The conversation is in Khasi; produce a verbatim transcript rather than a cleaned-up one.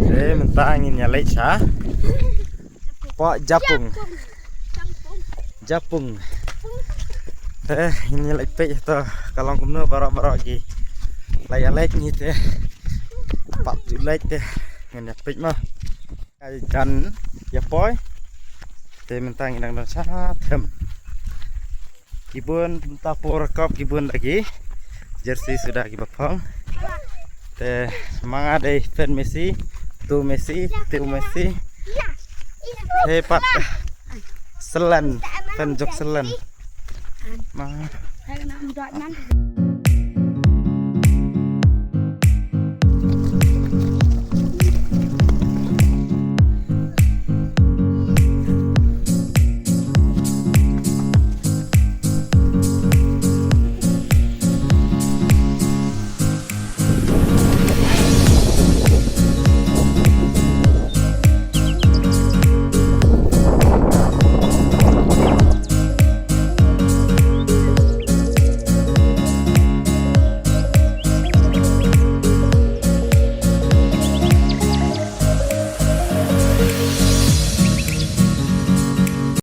Te mynta ngin ïa leit sha Pok Japung. Japung. Te ngin ïa leit peit to ka long kumno baroh baroh ki. Leit ïa leit ngi te. Pat ju leit te. Ngin ïa peit mo. Ka jan ïa poi. Te mynta ngi dang don sha them. Ki bun mynta por kop ki bun da ki jersey suda ki ba phong. Te ma nga dei fan Messi, tu Messi, tu Messi. Te pat selen, fan jong selen. Ma